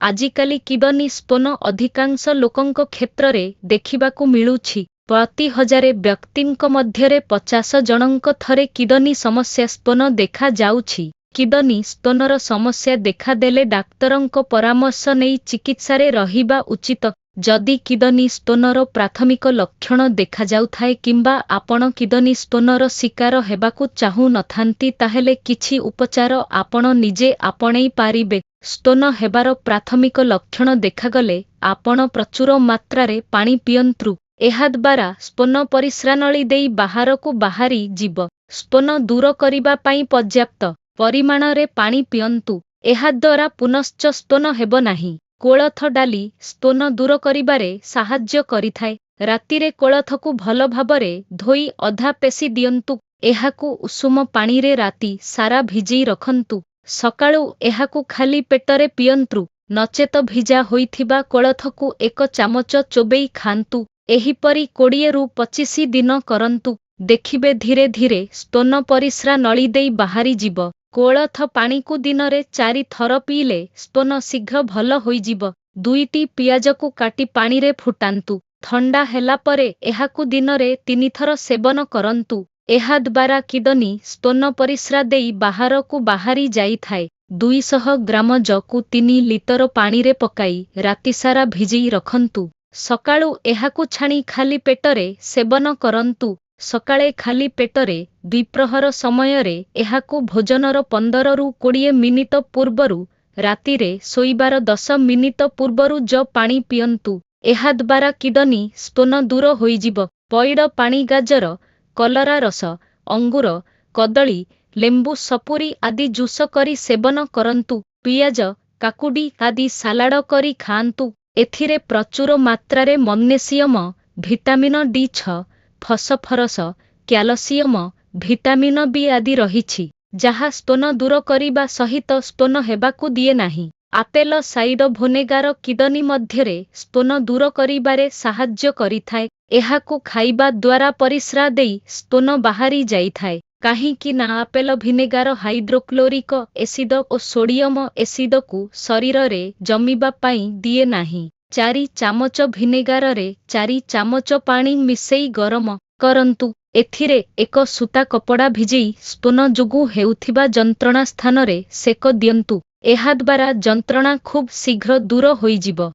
ଆଜିକାଲି kidney stone ଅଧିକାଂଶ ଲୋକଙ୍କ କ୍ଷେତ୍ରରେ ଦେଖିବାକୁ ମିଳୁଛି। ପ୍ରତି ହଜାରେ ବ୍ୟକ୍ତିଙ୍କ ମଧ୍ୟରେ 50 ଜଣଙ୍କ ଥରେ କିଡନୀ ସମସ୍ୟା ସ୍ଟୋନ ଦେଖାଯାଉଛି। କିଡନୀ ସ୍ଟୋନର ସମସ୍ୟା ଦେଖାଦେଲେ ଡାକ୍ତରଙ୍କ ପରାମର୍ଶ ନେଇ ଚିକିତ୍ସାରେ ରହିବା ଉଚିତ। ଯଦି କିଡନୀ ସ୍ଟୋନର ପ୍ରାଥମିକ ଲକ୍ଷଣ ଦେଖାଯାଉଥାଏ କିମ୍ବା ଆପଣ କିଡନୀ ସ୍ଟୋନର ଶିକାର ହେବାକୁ ଚାହୁଁ ନଥାନ୍ତି, ତାହେଲେ କିଛି ଉପଚାର ଆପଣ ନିଜେ ଆପଣେଇ ପାରିବେ। ସ୍ଟୋନ ହେବାର ପ୍ରାଥମିକ ଲକ୍ଷଣ ଦେଖାଗଲେ ଆପଣ ପ୍ରଚୁର ମାତ୍ରାରେ ପାଣି ପିଅନ୍ତୁ। ଏହାଦ୍ୱାରା ସ୍ଟୋନ ପରିସ୍ରାନଳୀ ଦେଇ ବାହାରକୁ ବାହାରି ଯିବ। ସ୍ଟୋନ ଦୂର କରିବା ପାଇଁ ପର୍ଯ୍ୟାପ୍ତ ପରିମାଣରେ ପାଣି ପିଅନ୍ତୁ। ଏହାଦ୍ୱାରା ପୁନଶ୍ଚ ସ୍ଟୋନ ହେବ ନାହିଁ। କୋଳଥ ଡାଲି ସ୍ଟୋନ ଦୂର କରିବାରେ ସାହାଯ୍ୟ କରିଥାଏ। ରାତିରେ କୋଳଥକୁ ଭଲ ଭାବରେ ଧୋଇ ଅଧା ପେଶି ଦିଅନ୍ତୁ। ଏହାକୁ ଉଷୁମ ପାଣିରେ ରାତି ସାରା ଭିଜେଇ ରଖନ୍ତୁ। ସକାଳୁ ଏହାକୁ ଖାଲି ପେଟରେ ପିଅନ୍ତୁ। ନଚେତ ଭିଜା ହୋଇଥିବା କୋଳଥକୁ ଏକ ଚାମଚ ଚୋବେଇ ଖାଆନ୍ତୁ। ଏହିପରି 20ରୁ 25 ଦିନ କରନ୍ତୁ। ଦେଖିବେ, ଧୀରେ ଧୀରେ ସ୍ଟୋନ ପରିସ୍ରା ନଳୀ ଦେଇ ବାହାରିଯିବ। କୋଳଥ ପାଣିକୁ ଦିନରେ ଚାରି ଥର ପିଇଲେ ସ୍ଟୋନ ଶୀଘ୍ର ଭଲ ହୋଇଯିବ। ଦୁଇଟି ପିଆଜକୁ କାଟି ପାଣିରେ ଫୁଟାନ୍ତୁ। ଥଣ୍ଡା ହେଲା ପରେ ଏହାକୁ ଦିନରେ ତିନିଥର ସେବନ କରନ୍ତୁ। ଏହାଦ୍ୱାରା କିଡନୀ ସ୍ଟୋନ ପରିସ୍ରା ଦେଇ ବାହାରକୁ ବାହାରି ଯାଇଥାଏ। 200 ଗ୍ରାମ ଯକୁ 3 ଲିଟର ପାଣିରେ ପକାଇ ରାତିସାରା ଭିଜେଇ ରଖନ୍ତୁ। ସକାଳୁ ଏହାକୁ ଛାଣି ଖାଲି ପେଟରେ ସେବନ କରନ୍ତୁ। ସକାଳେ ଖାଲି ପେଟରେ, ଦ୍ୱିପ୍ରହର ସମୟରେ, ଏହାକୁ ଭୋଜନର 15ରୁ 20 ମିନିଟ ପୂର୍ବରୁ, ରାତିରେ ଶୋଇବାର 10 ମିନିଟ ପୂର୍ବରୁ ଯ ପାଣି ପିଅନ୍ତୁ। ଏହାଦ୍ୱାରା କିଡନୀ ସ୍ଟୋନ ଦୂର ହୋଇଯିବ। ପଇଡ଼ ପାଣି, ଗାଜର, କଲରା ରସ, ଅଙ୍ଗୁର, କଦଳୀ, ଲେମ୍ବୁ, ସପୁରୀ ଆଦି ଜୁସ କରି ସେବନ କରନ୍ତୁ। ପିଆଜ, କାକୁଡ଼ି ଆଦି ସାଲାଡ଼ କରି ଖାଆନ୍ତୁ। ଏଥିରେ ପ୍ରଚୁର ମାତ୍ରାରେ magnesium, vitamin D 6, phosphorus, calcium, vitamin B ଆଦି ରହିଛି, ଯାହା ସ୍ଟୋନ ଦୂର କରିବା ସହିତ ସ୍ଟୋନ ହେବାକୁ ଦିଏ ନାହିଁ। ଆପେଲ ସାଇଡ ଭିନେଗାର କିଡନୀ ମଧ୍ୟରେ ସ୍ଟୋନ ଦୂର କରିବାରେ ସାହାଯ୍ୟ କରିଥାଏ। ଏହାକୁ ଖାଇବା ଦ୍ୱାରା ପରିସ୍ରା ଦେଇ ସ୍ଟୋନ ବାହାରି ଯାଇଥାଏ। କାହିଁକି ନା ଆପେଲ ଭିନେଗାର ହାଇଡ୍ରୋକ୍ଲୋରିକ ଏସିଡ ଓ ସୋଡିୟମ ଏସିଡକୁ ଶରୀରରେ ଜମିବା ପାଇଁ ଦିଏ ନାହିଁ। 4 ଚାମଚ ଭିନେଗାରରେ 4 ଚାମଚ ପାଣି ମିଶେଇ ଗରମ କରନ୍ତୁ। ଏଥିରେ ଏକ ସୂତା କପଡ଼ା ଭିଜେଇ ସ୍ଟୋନ ଯୋଗୁଁ ହେଉଥିବା ଯନ୍ତ୍ରଣା ସ୍ଥାନରେ ସେକ ଦିଅନ୍ତୁ। ଏହାଦ୍ୱାରା ଯନ୍ତ୍ରଣା ଖୁବ୍ ଶୀଘ୍ର ଦୂର ହୋଇଯିବ।